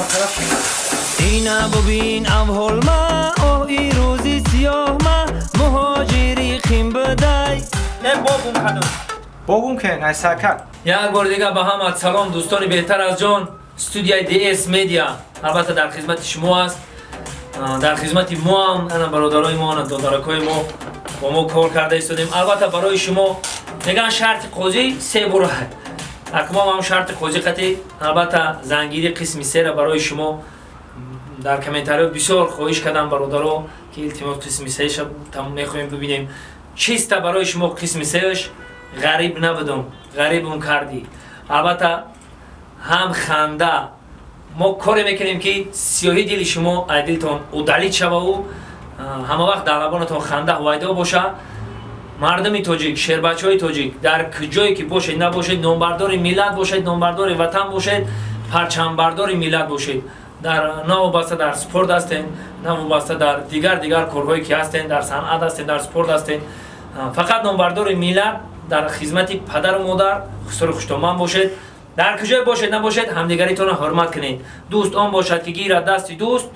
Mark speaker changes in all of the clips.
Speaker 1: Бартараф шуд.
Speaker 2: Ина бубин авҳолма, оҳи рӯзи сиёҳма, муҳоҷири хим бидай.
Speaker 1: Э, богум кадом. Богум кен, айсака.
Speaker 2: Як бори дигар ба ҳамат салом, дӯстони беҳтар аз ҷон. Студияи DS Media албатта дар хизмати шумо аст. Дар хизмати мо ҳам ана бародарои мо, ана додаракҳои мо бо мо кор карда истодем. Албатта, барои шумо мегӯянд, шарти қозӣ се бура. Акмом ҳам шарти қозӣ қатӣ, албатта, зангири қисми сера барои шумо. Дар комментариҳо бисёр хоҳиш кардам бародаро, ки илтимос, қисми сеша мехоҳем бибинем. Чиста барои шумо қисми сеаш. Ғариб набудум, ғарибум кардӣ. Албатта, ҳам ханда мо коре мекунем, ки сиёҳи дили шумо ай дилтон удалить шававу ҳама вақт дар лабонатон ханда ҳувайдо боша. Мардуми тоҷик, шербачаҳои тоҷик, дар куҷое ки бошед набошед, номбардори миллат бошед, номбардори ватан бошед, парчамбардори миллат бошед. Дар навобаста дар спорт ҳастен, навобаста дар дигар дигар корҳое ки ҳастен, дар санъат ҳастен, дар спорт ҳастен, фақат номбардори миллат, дар хизмати падару модар хусуру хуштоман бошед. Дар куҷое бошед набошед, ҳамдигаритонро ҳурмат кунед. Дӯст он бошад, ки гирад дасти дӯст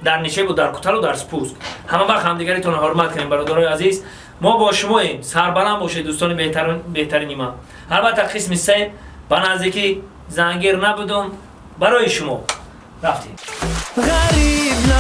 Speaker 2: дар нишебу дар куталу дар спуск. Ҳама вақт ҳамдигаритонро ҳурмат кунем. Бародарои азиз, мо бо шумоем, сарбаланд бошед, дӯстони беҳтарини ман. Албатта, қисми се ба наздикӣ, зангир набудум, барои шумо. Рафтем. Ғариб.